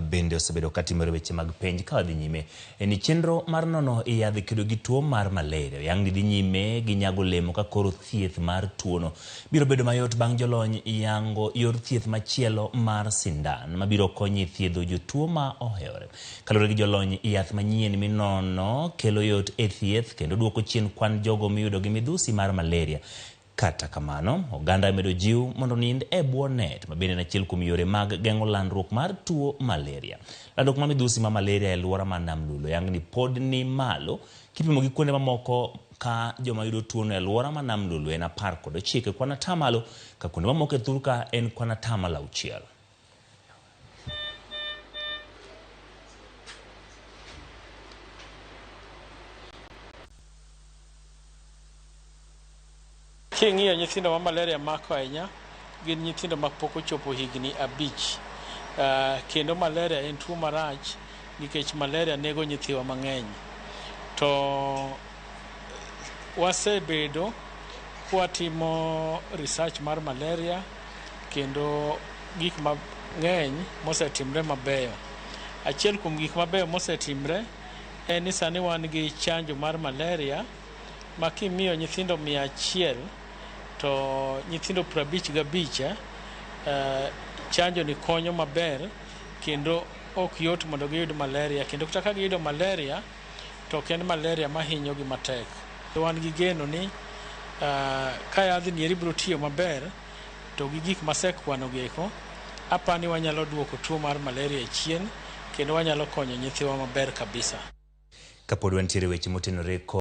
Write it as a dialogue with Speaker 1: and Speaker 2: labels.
Speaker 1: bende osebedo katimore weche mag penj ka wadhi nyime en ni chenro mar nono yadh kedo gi tuo mar malaria oyang ni dhi nyime gi nyago olemo ka koro thieth mar tuono biro bedo mayot bang' jolony yango yor thieth machielo mar sindan mabiro konyo e thiedho jotuo ma ohewore. Kaluwore gi jolony, yath manyien minono kelo yot e thieth kendo duoko chien kwan jogo miyudo gi midhusi mar malaria. Kata kamano, oganda imedo jiw mondo onind e bwo net, ma bende en achiel kuom yore mag geng'o landruok mar tuo malaria. Landruok mar midhusi mar malaria e alwora mar Nam Lulo yang ni pod ni malo kipimo gi kuonde mamoko ka joma yudo tuono e alwora mar Nam Lolwe en 19 e kwan atamalo ka kuonde mamoko e thurka en kwan atamalo auchiel.
Speaker 2: King'iyo nyithindo ma malaria mako ahinya gin nyithindo ma pok ochopo higni abich. Kendo malaria en tuo marach nikech malaria nego nyithiwa mang'eny. To wasebedo kwatimo research mar malaria kendo gik mang'eny mosetimre mabeyo. Achiel kuom gik mabeyo mosetimre en ni sani wan gi chanjo mar malaria ma kimiyo nyithindo 100 to nyithindo 55 chanjo ni konyo maber kendo ok yot mondo giyud malaria kendo kata ka giyudo malaria to ok en malaria mahinyo gi matek. Wan gi geno ni ka yadhni eri biro tiyo maber to gi gik masekwano gi eko, apani wanyalo duoko tuo mar malaria chien kendo wanyalo konyo nyithiwa maber kabisa.
Speaker 1: Kapod wantiere weche motenore kod